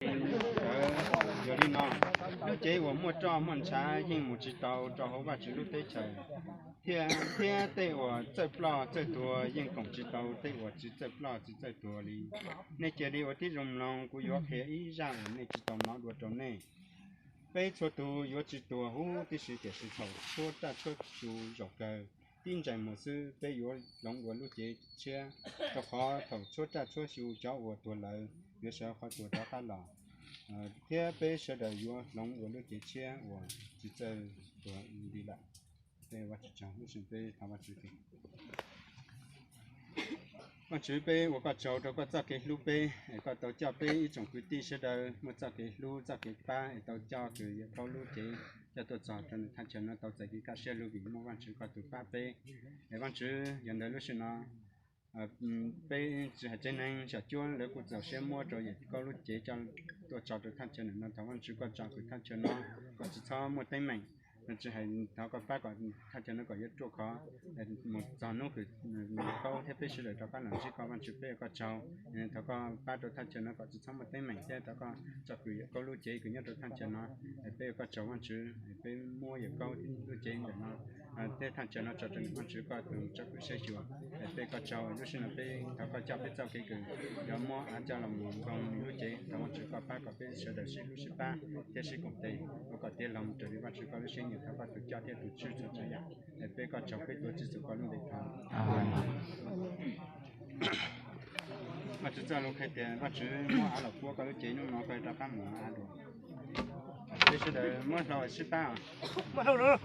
Yog li no, lub cev uas muaj roj muaj ntshav yeej mus tsis tau rau hauv Vajtswv lub teb chaws, thiab tej uas txawj ploj txawj tuag yeej koom tsis tau tej uas tsis txawj ploj tsis txawj tuag li. Nej cia li ua tib zoo mloog, kuv yuav qhia ib zaj uas nej tsis tau hnov dua rau nej. Peb txhua tus yuav tsis tuag huv tib si, tiam sis thaum tshuab raj tshuab xyu zaum kawg tib ntsais muag xwb, peb yuav hloov ua lub cev tshiab, rau qhov thaum tshuab raj tshuab xyu cov uas tuag lawm yuav sawv qhov tuag rov qab los, thiab peb sawv daws yuav hloov ua lub cev tshiab uas tsis txawj tuag li lawm. Peb ua tsaug, lub sij hawm peb thov Vajtswv. Vajtswv, peb ua koj tsaug rau koj txoj kev hlub peb es koj tau coj peb ib tsoom kwv tij sawv daws muaj txoj kev hlub txoj kev pab es tau coj kws Yawm Kaub lub cev coj tuaj txog rau nws thaj chaw no tau txais kev kaj siab lug vim muaj Vajtswv koj tus pab peb. Es Vajtswv, yog ntawd lub sij hawm no peb tsis hais tsev neeg tsam cuab lawv kuj txaus siab muab rau Yawm Kaub lub cev coj tuaj tso rau thaj chaw ntawm no. Thov Vajtswv koj tso kws thaj chaw no kom tsis txhob muaj teeb meem. Tsis hais, thov koj pab kom thaj chaw no kom yuav ruaj khov mus txog hnub kws Yawm Kaub thiab peb sawv daws rov qab los ntsib koj. Vajtswv, peb ua koj tsaug. Thov koj pab rau thaj chaw no kom tsis txhob muaj teeb meem thiab thov koj tso kws Yawm Kaub lub cev kws nyob rau thaj chaw no. Peb ua koj tsaug Vajtswv, peb muab Yawm Kaub lub cev ntawm no thiab thaj chaw no tso rau nws Vajtswv koj tus tso kws saib xyuas. Peb ua koj tsaug, lub sij hawm no peb thov koj coj peb txoj kev kws yuav muab av coj los mus nkoog lub cev. Thov Vajtswv koj pab kom peb sawv daws sib hlub sib pab thiab sib koom tes ua kom tiav los mus raws li Vajtswv koj lub siab nyiam. Thov koj tus coj thiab tus tswj txhua tsav yam. Peb ua koj tsaug, peb tuav Tswv Yexus koj lub npe thov. Vajtswv txoj lus qhia tias Vajtswv muab av los puab koj lub cev, hnub no koj rov qab mus av dua. Peb sawv daws muab hlau sib pab. Muab hlau.